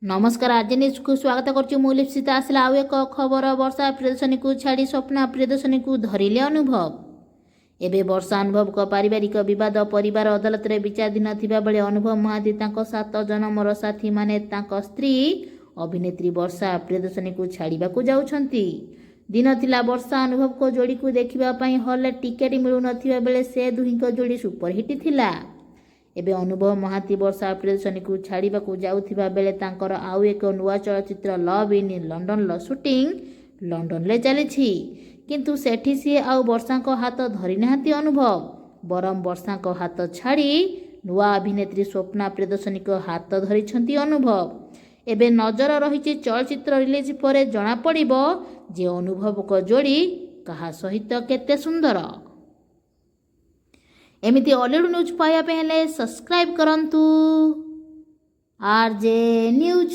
ନମସ୍କାର, ଆଜି ନ୍ୟୁଜ୍କୁ ସ୍ୱାଗତ କରୁଛି ମୁଁ ଲିପ୍ସିତା। ଆସିଲା ଆଉ ଏକ ଖବର। ବର୍ଷା ପ୍ରିୟଦର୍ଶନୀକୁ ଛାଡ଼ି ସ୍ୱପ୍ନା ପ୍ରିୟଦର୍ଶନୀକୁ ଧରିଲେ ଅନୁଭବ। ଏବେ ବର୍ଷା ଅନୁଭବଙ୍କ ପାରିବାରିକ ବିବାଦ ପରିବାର ଅଦାଲତରେ ବିଚାରାଧୀନ ଥିବାବେଳେ ଅନୁଭବ ମହାନ୍ତି ତାଙ୍କ ସାତ ଜନ୍ମର ସାଥୀ, ମାନେ ତାଙ୍କ ସ୍ତ୍ରୀ ଅଭିନେତ୍ରୀ ବର୍ଷା ପ୍ରିୟଦର୍ଶନୀକୁ ଛାଡ଼ିବାକୁ ଯାଉଛନ୍ତି। ଦିନ ଥିଲା, ବର୍ଷା ଅନୁଭବଙ୍କ ଯୋଡ଼ିକୁ ଦେଖିବା ପାଇଁ ହଲ୍ରେ ଟିକେଟ୍ ମିଳୁନଥିବା ବେଳେ ସେ ଦୁହିଁଙ୍କ ଯୋଡ଼ି ସୁପରହିଟ୍ ଥିଲା। ଏବେ ଅନୁଭବ ମହାନ୍ତି ବର୍ଷା ପ୍ରିୟଦର୍ଶନୀକୁ ଛାଡ଼ିବାକୁ ଯାଉଥିବା ବେଳେ ତାଙ୍କର ଆଉ ଏକ ନୂଆ ଚଳଚ୍ଚିତ୍ର ଲଭ୍ ଇନ୍ ଲଣ୍ଡନର ସୁଟିଂ ଲଣ୍ଡନରେ ଚାଲିଛି। କିନ୍ତୁ ସେଠି ସିଏ ଆଉ ବର୍ଷାଙ୍କ ହାତ ଧରିନାହାନ୍ତି ଅନୁଭବ, ବରଂ ବର୍ଷାଙ୍କ ହାତ ଛାଡ଼ି ନୂଆ ଅଭିନେତ୍ରୀ ସ୍ୱପ୍ନା ପ୍ରିୟଦର୍ଶନୀଙ୍କ ହାତ ଧରିଛନ୍ତି ଅନୁଭବ। ଏବେ ନଜର ରହିଛି, ଚଳଚ୍ଚିତ୍ର ରିଲିଜ୍ ପରେ ଜଣାପଡ଼ିବ ଯେ ଅନୁଭବଙ୍କ ଯୋଡ଼ି କାହା ସହିତ କେତେ ସୁନ୍ଦର। ଏମିତି ଅଲିଉଡ଼ ନ୍ୟୁଜ୍ ପାଇବା ପାଇଁ ହେଲେ ସବସ୍କ୍ରାଇବ୍ କରନ୍ତୁ ଆର୍ ଜେ ନ୍ୟୁଜ୍।